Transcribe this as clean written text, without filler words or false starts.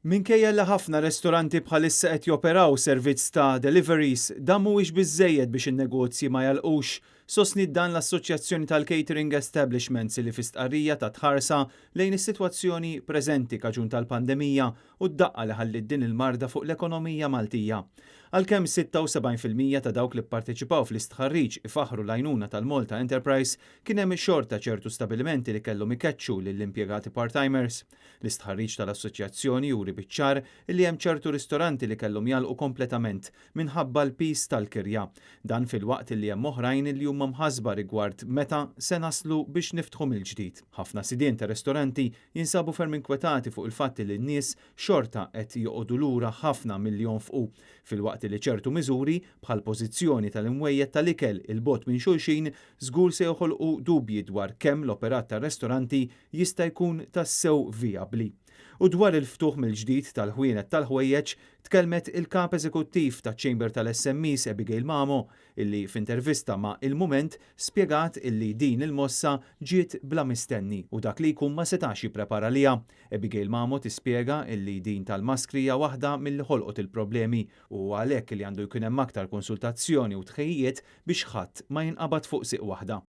Minkejja li ħafna restoranti bħalissa qed joperaw servizz ta' deliveries, dan mhuwiex biżżejjed biex in-negozji ma jagħlqux. Sostniet dan l-Assoċjazzjoni tal-Catering Establishments li fi stqarrija tat ħarsa lejn is-sitwazzjoni preżenti kaġun tal-pandemija u d-daqqa li ħalliet din il-marda fuq l-ekonomija Maltija. Għalkemm 76% ta' dawk li pparteċipaw fl-istħarriġ ifaħħru l-għajnuna tal-Malta Enterprise, kien hemm xorta ċertu stabilimenti li kellhom ikeċċu lill-impjegati part-timers. L-istħarriġ tal-assoċjazzjoni juri biċ-ċar li hemm ċertu ristoranti li kellhom jagħlqu kompletament minħabba l-piż tal-kirja. Dan filwaqt li hemm oħrajn li huma mħassba rigward meta se naslu biex niftħu mill-ġdid. Ħafna sidien ta' ristoranti jinsabu ferm inkwetati fuq il-fatt li n-nies xorta qed joqogħdu lura ħafna milli jonfqu, filwaqt li ċertu miżuri bħal pożizzjoni tal-imwejjed tal-ikel 'il bogħod minn xulxin żgur se joħolqu dubji dwar kemm l-operat tar-restoranti jista' jkun tassew vijabbli. U dwar il-ftuħ mill-ġdid tal-ħwienet tal-ħwejjeġ tkellmet il-Kap Eżekuttiv taċ-Chamber tal-SMEs Abigail Mamo illi f'intervista ma' Il-Mument spjegat illi din il-mossa ġiet bla mistenni u dak li jkun ma setax jipprepara għaliha. Abigail Mamo tispjega illi din tal-maskri hija waħda milli ħolqot il-problemi u għalhekk li għandu jkun hemm aktar konsultazzjoni u tħejjiet biex ħadd ma jinqabad fuq sieq waħda.